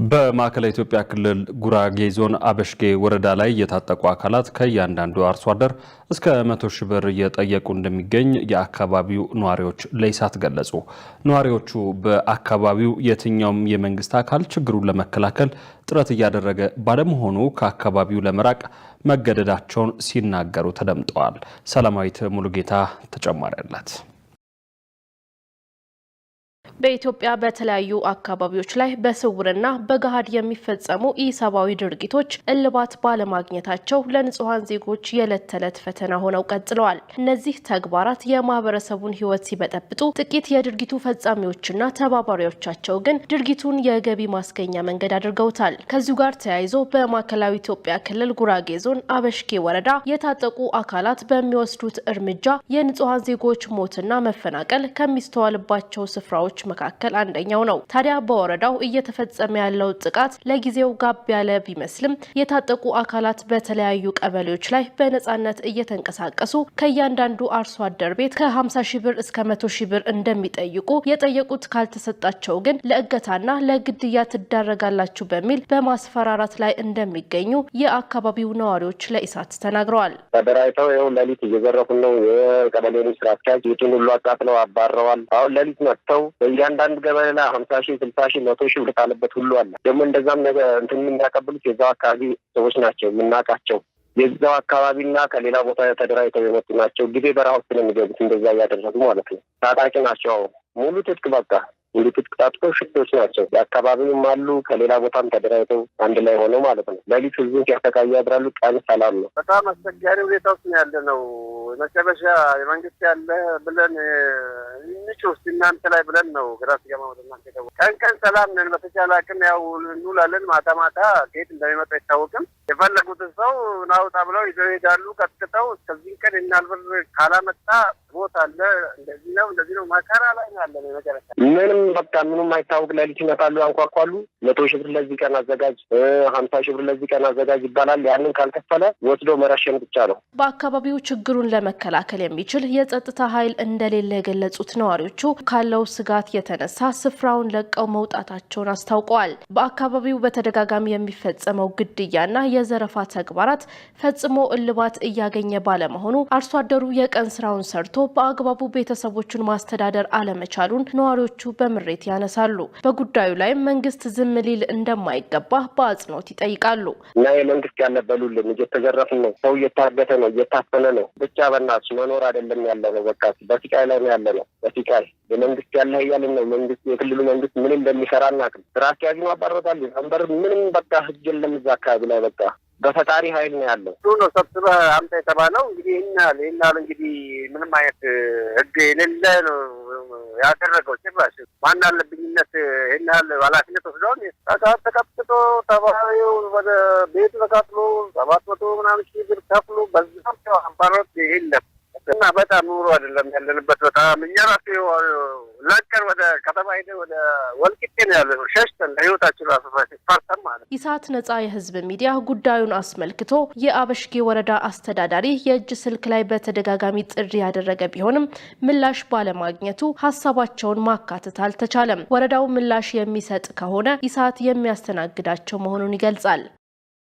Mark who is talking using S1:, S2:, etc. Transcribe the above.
S1: በማዕከላዊ ኢትዮጵያ ክልል ጉራጌ ዞን አበሽጌ ወረዳ ላይ የታጠቁ አካላት ከእያንዳንዱ አርሶ አደር እስከ 100,000 ብር እየጠየቁ እንደሚገኝ የአካባቢው ነዋሪዎች ለኢሳት ገለጹ። ነዋሪዎቹ በአካባቢው የትኛውም የመንግስት አካል ችግሩን ለመከላከል ጥረት እያደረገ ባለመሆኑ ከአካባቢው ለመራቅ መገደዳቸውን ሲናገሩ ተደምጠዋል። ሰላማዊት ሙሉጌታ ተጨማሪ አላት።
S2: በኢትዮጵያ በተለያዩ አካባቢዎች ላይ በስውርና በገሃድ የሚፈጸሙ ኢሰብአዊ ድርጊቶች እልባት ባለማግኘታቸው ለንጹሐን ዜጎች የዕለት ተዕለት ፈተና ሆነው ቀጥለዋል። እነዚህ ተግባራት የማህበረሰቡን ሕይወት ሲበጠብጡ፣ ጥቂት የድርጊቱ ፈጻሚዎችና ተባባሪዎቻቸው ግን ድርጊቱን የገቢ ማስገኛ መንገድ አድርገውታል። ከዚሁ ጋር ተያይዞ በማዕከላዊ ኢትዮጵያ ክልል ጉራጌ ዞን አበሽጌ ወረዳ የታጠቁ አካላት በሚወስዱት እርምጃ የንጹሐን ዜጎች ሞትና መፈናቀል ከሚስተዋልባቸው ስፍራዎች መካከል አንደኛው ነው። ታዲያ በወረዳው እየተፈጸመ ያለው ጥቃት ለጊዜው ጋብ ያለ ቢመስልም የታጠቁ አካላት በተለያዩ ቀበሌዎች ላይ በነጻነት እየተንቀሳቀሱ ከእያንዳንዱ አርሶ አደር ቤት ከ50 ሺህ ብር እስከ 100 ሺህ ብር እንደሚጠይቁ፣ የጠየቁት ካልተሰጣቸው ግን ለእገታና ለግድያ ትዳረጋላችሁ በሚል በማስፈራራት ላይ እንደሚገኙ የአካባቢው ነዋሪዎች ለኢሳት ተናግረዋል።
S3: ተደራጅተው ይኸው ሌሊት እየዘረፉን ነው። የቀበሌውን ስራ አስኪያጅ ቤቱን ሁሉ አቃጥለው አባረዋል። አሁን ሌሊት መጥተው እያንዳንዱ ገበሬ ላይ 50,000፣ 60,000፣ 100,000 ብር ካለበት ሁሉ አለ። ደግሞ እንደዛም ነገ እንትን የሚያቀብሉት የዛው አካባቢ ሰዎች ናቸው የምናውቃቸው፣ የዛው አካባቢና ከሌላ ቦታ ተደራጅተው የመጡ ናቸው። ጊዜ በረሃ ውስጥ ነው የሚገቡት እንደዛ እያደረጉ ማለት ነው። ታጣቂ ናቸው። ሙሉ ትጥቅ፣ በቃ ሙሉ ትጥቅ ታጥቀው ሽፍቶች ናቸው። የአካባቢውም አሉ፣ ከሌላ ቦታም ተደራጅተው አንድ ላይ ሆነው ማለት ነው። ሌሊት ህዝቡን ሲያሰቃዩ ያድራሉ። ቀን ሰላም ነው።
S4: በጣም አስቸጋሪ ሁኔታ ውስጥ ነው ያለ ነው። መጨረሻ የመንግስት ያለ ብለን እንጩህ እስኪ እናንተ ላይ ብለን ነው ግራ ሲገባ ወደ እናንተ የደወልነው። ቀን ቀን ሰላም ነን፣ በተቻለ አቅም ያው እንውላለን። ማታ ማታ ከየት እንደሚመጣ አይታወቅም። የፈለጉትን ሰው ናውጣ ብለው ይዘው ይሄዳሉ። ቀጥቅጠው እስከዚህ ቀን እናልብር ካላመጣ ቦታ አለ፣ እንደዚህ ነው እንደዚህ ነው፣ መከራ ላይ ነው ያለ ነው መጨረሻ።
S3: ምንም በቃ ምንም አይታወቅ። ሌሊት ይመጣሉ፣ ያንኳኳሉ። 100,000 ብር ለዚህ ቀን አዘጋጅ፣ 50,000 ብር ለዚህ ቀን አዘጋጅ ይባላል። ያንን ካልከፈለ ወስዶ መረሸን ብቻ ነው።
S2: በአካባቢው ችግሩን ለመከላከል የሚችል የጸጥታ ኃይል እንደሌለ የገለጹት ነዋሪዎቹ ካለው ስጋት የተነሳ ስፍራውን ለቀው መውጣታቸውን አስታውቀዋል። በአካባቢው በተደጋጋሚ የሚፈጸመው ግድያና የዘረፋ ተግባራት ፈጽሞ እልባት እያገኘ ባለመሆኑ አርሶ አደሩ የቀን ስራውን ሰርቶ በአግባቡ ቤተሰቦቹን ማስተዳደር አለመቻሉን ነዋሪዎቹ በምሬት ያነሳሉ። በጉዳዩ ላይም መንግስት ዝም ሊል እንደማይገባ በአጽንኦት ይጠይቃሉ።
S3: እና የመንግስት ያለበሉልን እየተዘረፍን ነው። ሰው እየታገተ ነው፣ እየታፈነ ነው። ብቻ በእናትሽ መኖር አይደለም ያለ ነው። በቃ በስቃይ ላይ ነው ያለ ነው። በስቃይ የመንግስት ያለህ እያልን ነው። መንግስት፣ የክልሉ መንግስት ምን እንደሚሰራ አናውቅም። ስራ አስኪያጁን አባረታል። ሊቀመንበር ምንም በቃ ህግ የለም እዛ አካባቢ ላይ፣ በቃ በፈጣሪ ኃይል ነው ያለው።
S4: እሱ ነው ሰብስበህ አምጣ የተባለው። እንግዲህ ይህን ያህል ይህን ያህል እንግዲህ ምንም አይነት ህግ የሌለ ነው ያደረገው። ጭራሽ ማን አለብኝነት ይህን ያህል ኃላፊነት ወስደውን ተቀጥቅጦ ተባሪው ወደ ቤቱ ተቃጥሎ 700 ምናምን ሺህ ብር ከፍሎ በዛም አባሮት የለም እና በጣም ኑሮ አይደለም ያለንበት። በጣም እኛ ራሱ ለቀን ወደ ከተማ ሄደን ወደ ወልቂጤ ነው ያለነው፣ ሸሽተን ለህይወታችን ራሱ ፈርተን ማለት ነው።
S2: ኢሳት ነጻ የህዝብ ሚዲያ ጉዳዩን አስመልክቶ የአበሽጌ ወረዳ አስተዳዳሪ የእጅ ስልክ ላይ በተደጋጋሚ ጥሪ ያደረገ ቢሆንም ምላሽ ባለማግኘቱ ሀሳባቸውን ማካተት አልተቻለም። ወረዳው ምላሽ የሚሰጥ ከሆነ ኢሳት የሚያስተናግዳቸው መሆኑን ይገልጻል።